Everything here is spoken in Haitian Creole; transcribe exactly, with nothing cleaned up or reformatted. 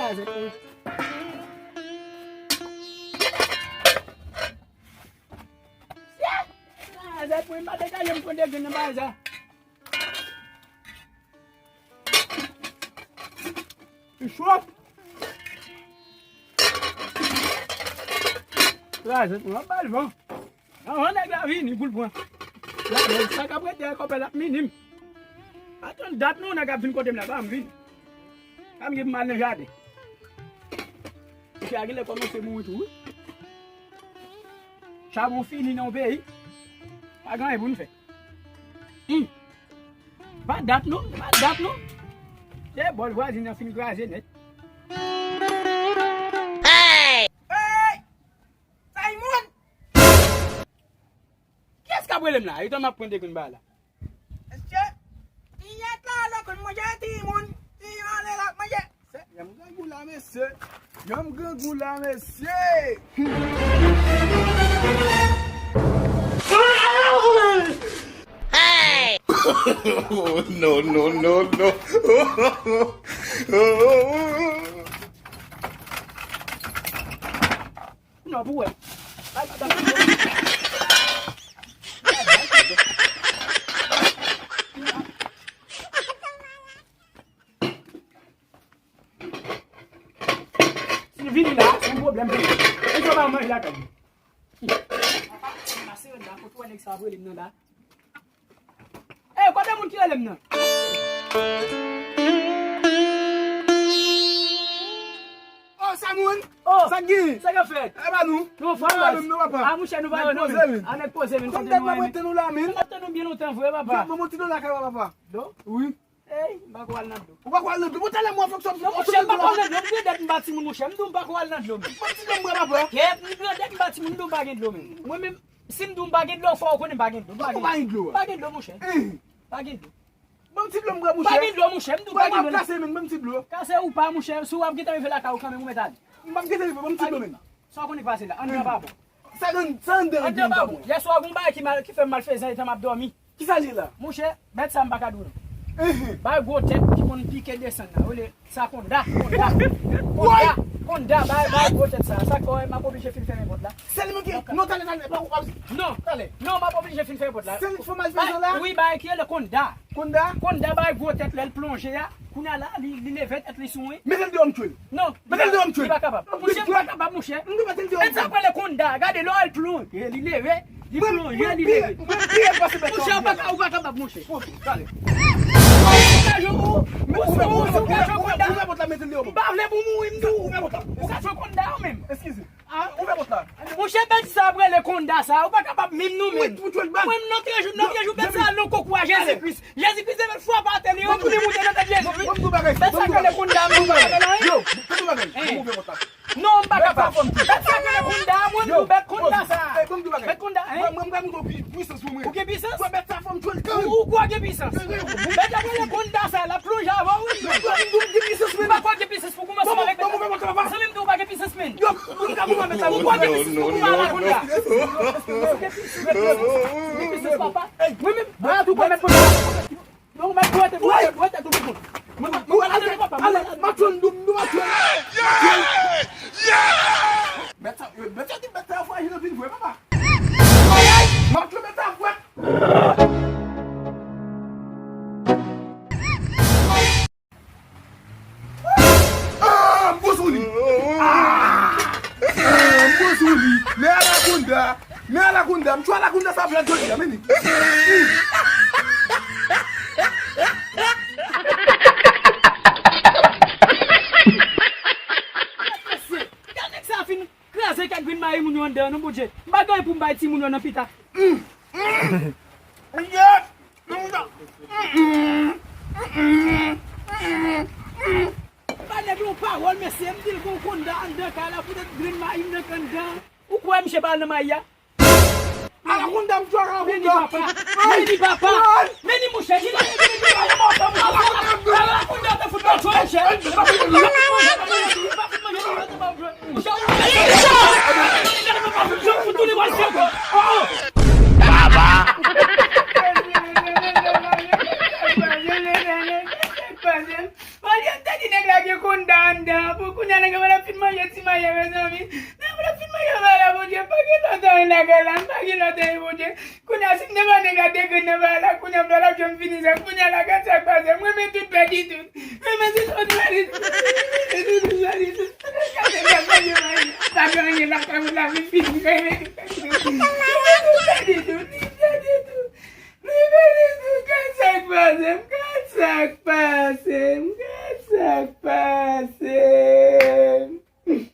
Kraze pou. Kraze pou, m pa degaje m pran de grenn nan bagay sa. Li cho. Kraze pou, m ap ba l van. Anvan nèg la vini pou l pran. La, men sa k ap rete a kòpè l ap minim. Atann dat non, nèg ap vin kote m la, pa m vini. Pa m gen pou m al nan jaden. Misye a genlè kòmanse mouri tou, wi. Chabon fini nan yon peyi. Pa gen anyen pou n fè. Hum. Pa dat non, pa dat non. Se bòl vwazin nan fin kraze nèt. Hey! Hey! Simon! Kiyès k ap rele m la? Etan m ap pran de grenn ba la. Mesye, kiyès la la konn manje timoun? Timoun ale la manje. Se, janm grangou la, mesye. Janm grangou la, mesye. Hey! No, no, no, no. Non, pou wè. Si l vini la, se yon pwoblèm pou li. Li sa pa manje lakay li. Pase la, kote w wè nèg sa ap rele m nan la? Ey, kote moun ki rele m nan? Oh, sa moun? Oh, sa k gen? Sa k ap fèt? E pa nou. Nou anfòm, baz? Nou papa. Ah, monchè, nou pa wè non, men. Anèk poze, men. Kòm tèt mwen mwen te nou la, men. Mwen te nou byen lontan vre, papa. Mwen monte nou lakay, papa. Dlo? Wi. Ey, m pa ko al nan dlo. Ou pa ko al nan dlo? Bon, talè mwen fòk sa. Non, monchè, m pa ko al nan dlo. M grandèt, m pa timoun, monchè. M di w m pa ko al nan dlo, men. Bon, ti dlo m bwè, papa. Kèt, m grandèt, m pa timoun, m di w m pa gen dlo, men. Mwen menm, si m di w m pa gen dlo, fò w konnen m pa gen dlo. M pa gen dlo. Pa gen dlo, monchè. Pa gen dlo. Ban m ti dlo m bwè, monchè. Pa gen dlo, monchè. M di w pa gen dlo. Kase, men, ban m ti dlo. Kase ou pa, monchè. Si w ap gentan rive lakay ou kanmenm, ou mèt ale. M p ap gentan rive, ban m ti dlo, men. Sa w konnen k pase la? Ann nan pa bon. Sa ann, sa anndan ann pa bon. Yèswa, gon bagay ki mal, ki fè m malfezan etan m ap dòmi. Kisa l ye la? Monchè, bèt sa m pa ka di w non. Bay gwo tèt ki konn pike desann nan. Yo rele sa konda, konda. Konda, konda, bay, bay gwo tèt sa. Sa k fè w wè m ap oblije fin fèmen pòt la. Se li menm ki, non, talè, talè, pa ou pa. Non. Talè. Non, m ap oblije fin fèmen pòt la. Se li k fè malfezan la? Wi, bay ki rele konda. Konda? Konda bay gwo tèt lè l plonje a. Kounye a la, li, li leve tèt li sou mwen. Mete l deyò m tchwe l. Non. Mete l deyò m tchwe l. Li pa kapab. Monchè, m pa kapab, monchè. M di mete l deyò m tchwe l. Bèt sa k rele konda. Gade, lè w al plonje, li leve. Li plonje, li leve. Mwen pi rèd pase bèt sa. Monchè, ou pa ka, ou pa kapab, monchè. Ou ka jwe, ou, ou, ou ka jwe konda. Ouvè pòt la, mete l deyò. M pa vle pou mouri, m di w. Ouvè pòt la. Ou ka jwe konda, ou menm. Eskize. Ah, ouvè pòt la. Monchè, bèt sa ap rele konda sa. Ou pa kapab menm non, menm. Mwen, mwen, mwen, nan trè jou, nan trè jou, bèt sa al nan koko a Jezi Kris. Jezi Kris te met frape atè, li retounen moute nan tèt Jezi Kris. Bèt sa k rele konda, menm, ou pa ka fè l anyen. Yo, ban m yon bagay. Ban m ouvè pòt la. Non, m pa kapab. Bèt sa ap rele konda, mwen, m di w bèt konda sa. Ban m yon bagay. Bèt konda, hein? Mwen, mwen, mwen, mwen, pwisans pou mwen. Ou gen pwisans? Mwen, bèt sa, fò m tchwe l kanmenm. Ou, ou kwè w gen pwisans? Bèt ap rele konda sa, l ap plonje avè w, wi. Mwen, mwen, mwen, gen pwisans, men. Ou pa kwè w gen pwisans pou koumanse avèk bèt sa? Zanmi m di w pa gen pwisans, men. Yo, ou ka koumanse avèk bèt sa. Ou kwè w gen pwisans pou koumanse avèk konda? Ou gen pwisans, papa. Mwen menm, mwen tou kwè mèt konda. Non, mèt, mwen te, mwen te, mwen te tou pou kont. Mwen, mwen, mwen, ale, ale, ale, matyon, nou, nou, matyon. Bèt sa, bèt sa, bèt sa, fwa, jina vin vre, papa. Matyon, bèt sa, fwa. Ah, m gwo sou li. Ah! Ah, m gwo sou li. Men anakonda. Men anakonda. M tchwe anakonda sa vle jodi a, men li. Gade nèg sa fin kraze kèk grenn mayi moun yo anndan an, non, Bondye. M pa gen anyen pou m bay timoun yo nan pita. Ba nèg la yon pawòl, mesye, m di l gon konda anndan kay la, poutèt grenn mayi m nan anndan. Ou kwè misye pa al nan mayi a? Anakonda, m tchwe anakonda. Men li papa. Men li papa. Men li mouche. Anakonda te fout manje, mouche. Baba. Olye m te di nèg la gen konda. Dan pou kounye a nèg yo pa t ap fin manje ti manje, mezanmi. Nèg yo pa t ap fin manje bagay la, Bondye. M pa gen lòt anyen lakay la, m pa gen lòt anyen, Bondye. Kounye a, si m te ba nèg la de grenn nan bagay la, kounye a, m pa t ap janm fini sa. Kounye a, la, gad sa k pase. M renmen tout, pèdi tout. M renmen tout, pèdi tout. M renmen tout, pèdi tout. Gade, gade, gade, gade. Pa gen anyen lakay mwen la, vin fini. M renmen tout.